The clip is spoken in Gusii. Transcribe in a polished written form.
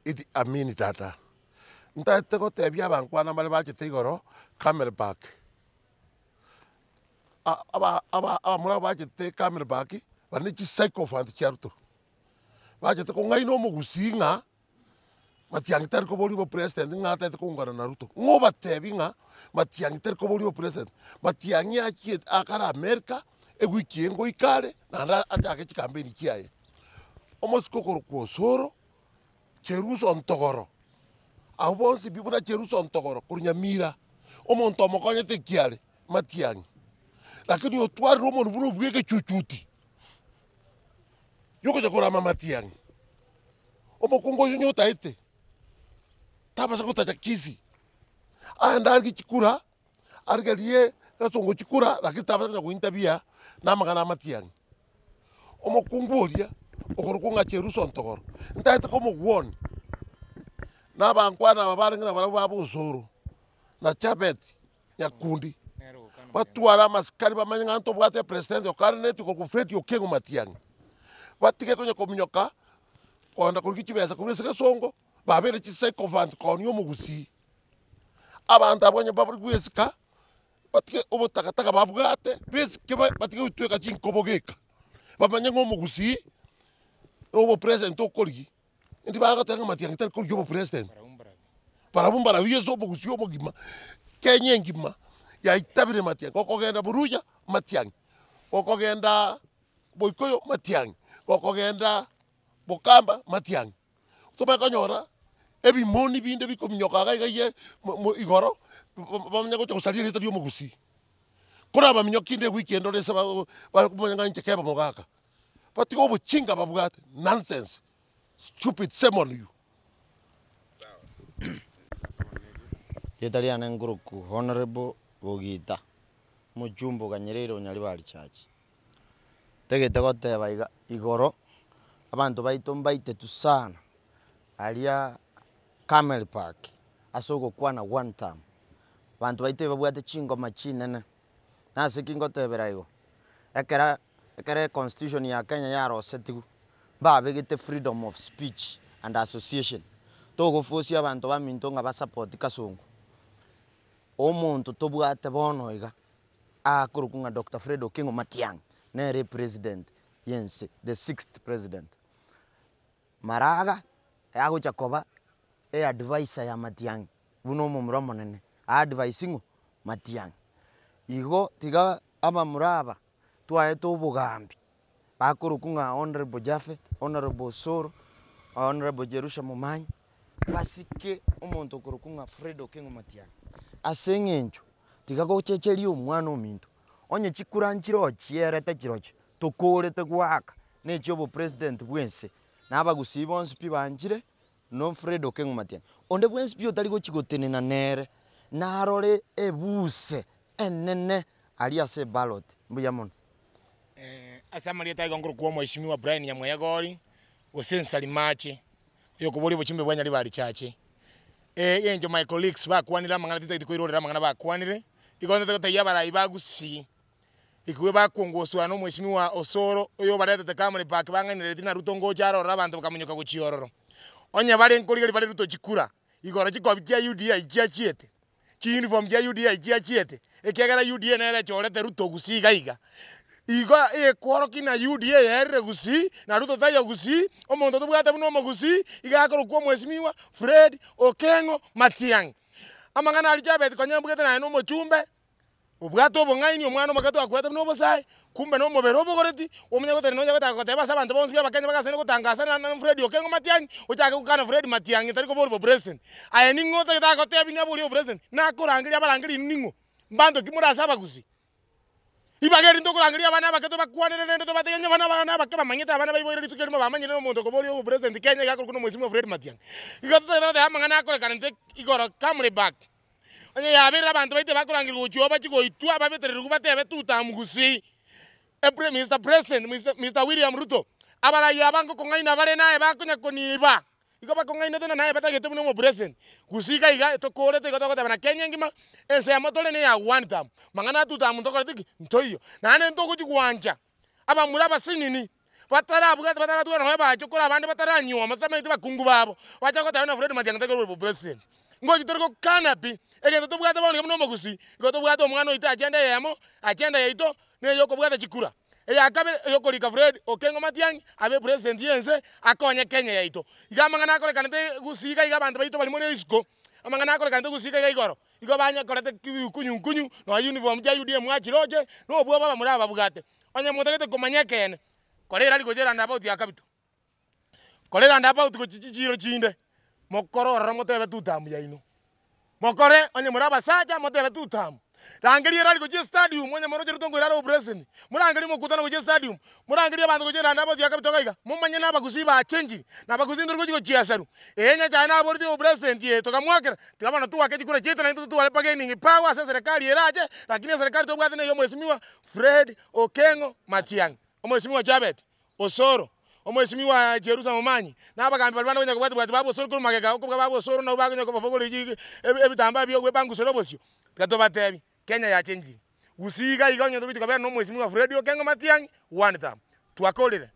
Idi Amin Dada. Ntagete gotebia abankwana mbare bachete igoro Camel Park. Aba aba abamura bachete Camel Park bare ne chisycophant chia Ruto. Bachete kong'aina omogusii ng'a Matiang'i tari koboria obopresident ng'a atagete koungana na Ruto. Ng'o obatebi ng'a Matiang'i tari koboria obopresident? Matiang'i achiete akare America, ewiki eye ngoika are, naende achake chikampeni chiaye. Omosike okorokwa Osoro, Cheruso Ntogoro, abwo bonsi pi buna Cheruso Ntogoro korwa Nyamira, omonto omokonyete ekiare, Matiang'i. Lakini otwarire omonwe buna obwa egechuchuti, yogocha korama Matiang'i. Omokungu oyio onye otaete, tabasa gotacha Kisii, aende arigie chikura, arigerie Gasongo chikura lakini tabasa konya gointerfere na amang'ana a Matiang'i. Omokungu oria okorokwa ng'a Cheruso Ntogoro, ntaete komogwoni, na abankwana aba barenge nabarabwo ba Bosoro na Chapeti Nyakundi, batware amasikani bamanye ng'a ntobwate epresident okanenetie korokwa Fred Okengo Matiang'i. Batige konya kominyoka kogenda korigia chibesa korwa ase egesongo, babere chisycophant koonia omogusii. Abanto abwo onye babori gwesika, batige obotakataka babwate, besike batige gotweka chinkobo geka, bamanye ng'a omogusii na obopresident okorigia. Indi bagoteba ng'a Matiang'i tari korigia obopresident, barabwo mbarabwo ase omogusii omogima, Kenya engima yaitabire Matiang'i, gokogenda Boruya Matiang'i, gokogendaa Boikoyo Matiang'i, gokogenda Bokamba Matiang'i. Tomanye konyora ebimoni binde bikominyoka iga iga iye mo mo igoro, bamanye gocha gosaria erieta ria omogusii. Korabaminyokinde inde ewiki ende ore ase bakomanya ng'a inche keba mogaka. Batige obochinga babwate, nonsense, stupid shame on you. Erieta riane nkorokwa Honourable Bogita, omochumba oganyereire Onyaribari Church. Ntagete goteba iga, igoro, abanto baito mbaitetwe sana, aria Camel Park, ase ogokwana one term. Abanto baito ebabwate chingoma chinene, nase ki ngotebera igo, ekera ekero econstitution ya Kenya yarosetigwe, mbabegete freedom of speech and association, togoforce abanto baminto ng'a ba support kasongo, omonto tobwate bono iga. Akorokwa ng'a Doctor Fred Okengo Matiang'i nere epresident yense, the sixth president. Maraga agocha koba eadvisor ya Matiang'i buna omomura omonene, a advise ng'o? Matiang'i. Igo tiga abamura aba twaete obogambi, bakorokwa ng'a Honourable Japhet, Honourable Osoro, Honourable Jerusha Momanyi, basike omonto okorokwa ng'a Fred Okengo Matiang'i, ase eng'encho tiga gochecheria omwana ominto, onye chikura nchire ochierete chirochio, tokorete goaka na echia obopresident bwa ense, na abagusii bonsi pi banchire no Fred Okengo Matiang'i. Onde bwensi pi otari gochi gotenena nere, narore ebuse enene aria ase eballot. Mbuya mono. Ase amarieta aiga nkorokwa Omweshimiwa Brian Nyamweyagori, gose Nsarimache, oyokoboria obochumbe bwa Nyaribari Church. Egento my colleagues bakwanire amang'ana tintageti koirorera amang'ana bakwanire, igo ntagete gotebia abarai ba Gusii, ekigwe bakongoswa na Omweshimiwa Osoro, oyobaretete Kamuri Park bang'ainereretie na Ruto ngocha aroro abanto bakamonyoka gochia ororo. Onye bare nkorigereria bare Ruto chikura, igoro chikobi chia UDA chiachiete, chiuniform chia UDA chiachiete, ekiagera UDA nere echorete Ruto Gusii iga iga. Igo ekworokia ng'a UDA yaerire Gusii, na Ruto taiyo Gusii, omonto tobwate buna omogusii, iga akorokwa omwesimigwa Fred Okeng'o Matiang'i. Amang'ana aria Jabeth konya mbugete naye na omochumbe, Obwate obong'aini, omwana omoke twakwete buna obosae, kumbe nomobere obogoreti, omanye gotenena onya gotaka goteba ase abanto bonsi b'Abakenya bagasene gotangasana na Fred Okengo Matiang'i, ochake gokana Fred Matiang'i tari koboria obopresident. Aye ning'o otagete agotebi naborie obopresident? Nakorangeria abarangeria inwe ning'o? Mbanto ki more ase abagusii? Ribaga eri ntokorangeria abana abake tobakwanere rende tobatebi onye bono abana abake bamanyete abana baiboire rituko erimo bamanyire na omonto okoboria obopresident Kenya iga akorokwa na omwesimwa Fred Matiang'i. Igo totagete goteba amang'ana akorekanete igoro Kamuri Park. Onye yabeire abanto baito bakorangerigwa gochia oo bachie goitwa, babetererigwe batebe tutam gusii. Epre Mister President, Mister Mister William Ruto, abarai aba ngokong'aina bare naye bakonya koniba, igo bakong'ainete na naye batagete buna omopresident. Gusii iga iga etokorete igo togoteba na Kenya engima, ensemo tore neya one term. Mang'ana a two term ntokoreti ki? Ntoiyo. Naende ntogochi gwancha abamura abasinini. Batarabwate bataratwara nonya bachokoro abande bataranyuoma totamanyeti bakungu babo, bacha goteba buna Fred Matiang'i tari korwa obopresident. Ngochi tori gokana pi, egento tobwate bono iga buna omogusii, igo tobwate omwana oito agenda eyemo, agenda yaito, na eyokobwata chikura. Eya kabere, eyokorika Fred Okengo Matiang'i abe president ya ense, akonye Kenya yaito. Iga amang'ana akorekanete gusii iga iga abanto baito bari more isiko, amang'ana akorekanete gusii iga iga igoro, igo banyakorete kunyu nkunyu, nonya uniform chia UDA mwachiroche, na obwoba abamura ababwate. Onye motagete komanya ekeene, kora erari gocha eroundabout ya Capital, kora eroundabout gochia chichiro chinde, mokore ororo motebe tutam yaino. Mokore onye more abasacha motebe tutam. Rangeria erari gochia estadium onye moroche Ruto nkoira are obopresident, morangerie omokutano gochia estadium, morangerie abanto gochia eroundabout ya Capital iga iga, momanye na abagusii bachenchiri, na abagusii ntori gochia gochiaserwa. Ee Nyasaye naboreti obopresident ee tokamwakera, tiga bono twake chikura chiaito naintwe totware bargaining power ase eserekari erache, lakini eserekari tobwate neye omwesimigwa Fred Okengo Matiang'i, Omwesimigwa Jabet Osoro, Omwesimigwa Jerusa Momanyi, na abagambi baria bande konya kobwati-bwati baba Osoro korwa magega okobua baba Osoro nabo bakonya kobabogoria chi ebitambaa bia ogwebangusera obosio. Tiga tobatebi, Kenya yachenchire. Gusii iga iga onye togochia kobera na Omwesimigwa Fred Okengo Matiang'i, one term. Twakorire.